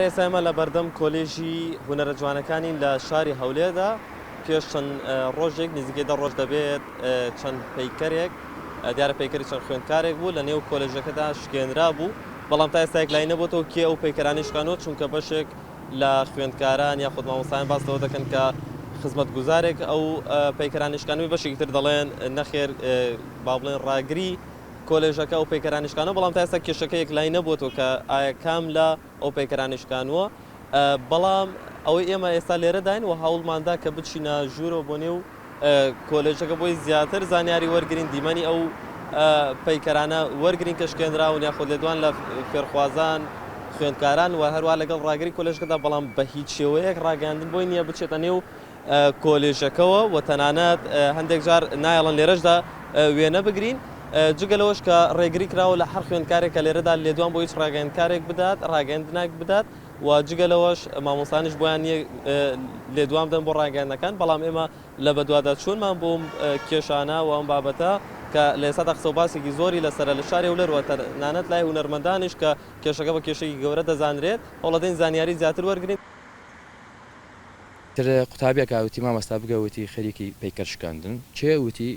ئێستا ئێمە لە بەردەم کۆلێژی هونەرە جوانەکانین لە شاری هەولێردا. پێش چەند ڕۆژێک، نزیکەی دە ڕۆژ دەبێت، چەند پەیکەرێک، دیارە پەیکەری چەند خوێندکارێک بوو، لە نێو کۆلێژەکەدا شکێنرا بوو، بەڵام تا ئێستا یەکلایی نەبووەتەوە کێ ئەو پەیکەرانەی شکانووە، چونکە بەشێک لە خوێندکاران یاخود مامۆستایان باس لەوە دەکەن کە خزمەتگوزارێک ئەو پەیکەرانەی شکانووی، بەشێکی تر دەڵێن نەخێر با بڵێن ڕاگری کۆلێژەکە ئەو پەیکەرانەی شکانووە، بەڵام تا ئێستا کێشەکە یەکلایی نەبووەتەوە کە ئایا کام لە ئەو پەیکەرانەی شکانووە. بەڵام ئەوەی ئێمە ئێستا لێرەداین و هەوڵماندا کە بچینە ژوورەوە بۆ نێو کۆلێژەکە بۆی زیاتر زانیاری وەرگین، دیمەنی ئەو پەیکەرانە وەرگین کە شکێنراون یاخود لێدوان لە فێرخوازان، خوێندکاران و هەروە لەگەڵ ڕاگری کۆلێژەکەدا، بەڵام بە هیچ شێوەیەک ڕاگەیاندن بۆی نییە بچێتە نێو کۆلێژەکەوە و تەنانەت هەندێک جار نایەڵن لێرەشدا وێنە بگرین. جگە لەوەش کە ڕێگری کراوە لە هەر خوێندکارێک کە لێرەدا لێدوان بۆ هیچ ڕاگەیەندکارێک بدات، ڕاگەیەندنێک بدات و جگە لەوەش مامۆستانیش بۆیان نییە لێدوان بدەن بۆ ڕاگەیاندنەکان. بەڵام ئێمە لە بەدواداچوونمان بۆ ئەم کێشانە و ئەم بابەتە کە لە ئێستادا قسە و باسێکی زۆری لەسەرە لە شاری هەولێر و تەنانەت لای هونەرمەندانیش کە کێشەکە بە کێشەیەکی گەورە دەزانرێت، هەوڵەدەین زانیاری زیاتر وەرگرین. تر قوتابیەکە وتی مامۆستا بگە وتی خەریکی پەیکەر شکاندن کێ وتی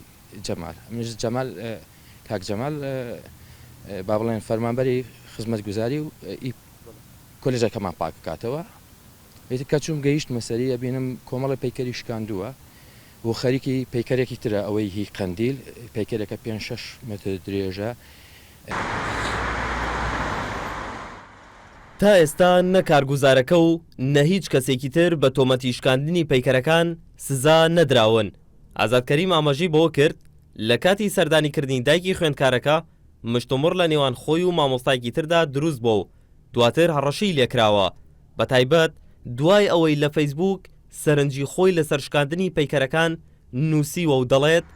جەمال منیش جەمال کاک جەمال با بڵێن فەرمانبەری خزمەتگوزاری و ئی کۆلێژەکەمان پاک بکاتەوە ئیتر کە چووم گەیشتمە سەری ئەبینم کۆمەڵی پەیکەری شکاندووە و خەریکی پەیکەرێکی ترە ئەوەی هی قەندیل پەیکەرێکە پێنج شەش مەتر درێژە. تا ئێستا نە کارگوزارەکە و نە هیچ کەسێکی تر بە تۆمەتی شکاندنی پەیکەرەکان سزا نەدراون. ئازاد کەریم ئاماژەی بەوە کرد، لە کاتی سەردانیکردنی دایکی خوێندکارەکە مشتومڕ لە نێوان خۆی و مامۆستایەکی تردا دروست بووە و دواتر هەڕەشەی لێکراوە، بەتایبەت دوای ئەوەی لە فەیسبووک سەرنجی خۆی لەسەر شکاندنی پەیکەرەکان نووسیوە و دەڵێت،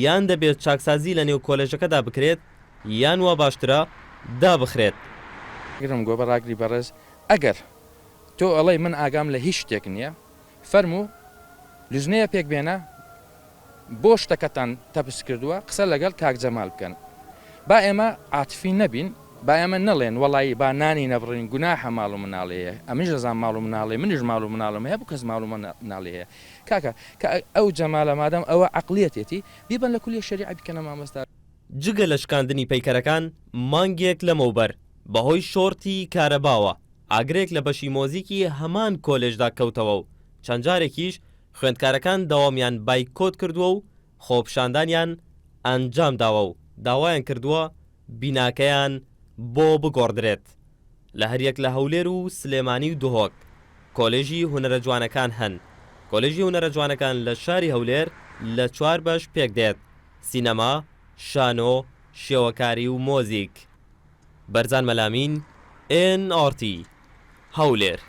یان دەبێت چاکسازی لەنێو کۆلێژەکەدا بکرێت یان وا باشترە دابخرێت. گرم گۆ بە ڕاگری بەڕێز ئەگەر تۆ ئەڵێی من ئاگام لە هیچ شتێک نیە فەرموو لجنەیە پێک بێنە بۆ شتەکەتان تەپس کردووە قسە لەگەڵ کاک جەمال بکەن با ئێمە عاتفی نەبین با ئێمە نەڵێن وەڵایی با نانی نەبڕین گوناحە ماڵ و مناڵی هەیە ئەمنیش دەزانم ماڵ و مناڵی منیش ماڵ و مناڵم هەیە بۆ کەس ماڵ و مناڵی هەیە کاکە کە ئەو جەمالە مادەم ئەوە عەقڵیەتێتی بیبەن لە کولیە شەریعە بیکەنە مامۆستا. جگە لە شکاندنی پەیکەرەکان، مانگێک لەمەوبەر بەهۆی شۆرتی کارەباوە ئاگرێک لە بەشی مۆزیکی هەمان کۆلێژدا کەوتەوە و چەند جارێکیش خوێندکارەکان دەوامیان بایکۆت کردووە و خۆپیشاندانیان ئەنجامداوە و داوایان کردووە بیناکەیان بۆ بگۆڕدرێت. لە هەریەک لە هەولێر و سلێمانی و دهۆک کۆلێژی هونەرە جوانەکان هەن. کۆلێژی هونەرە جوانەکان لە شاری هەولێر لە چوار بەش پێکدێت، سینەما، شانۆ، شێوەکاری و مۆزیک. بەرزان مەلامین، ئێن ئاڕ تی، هەولێر.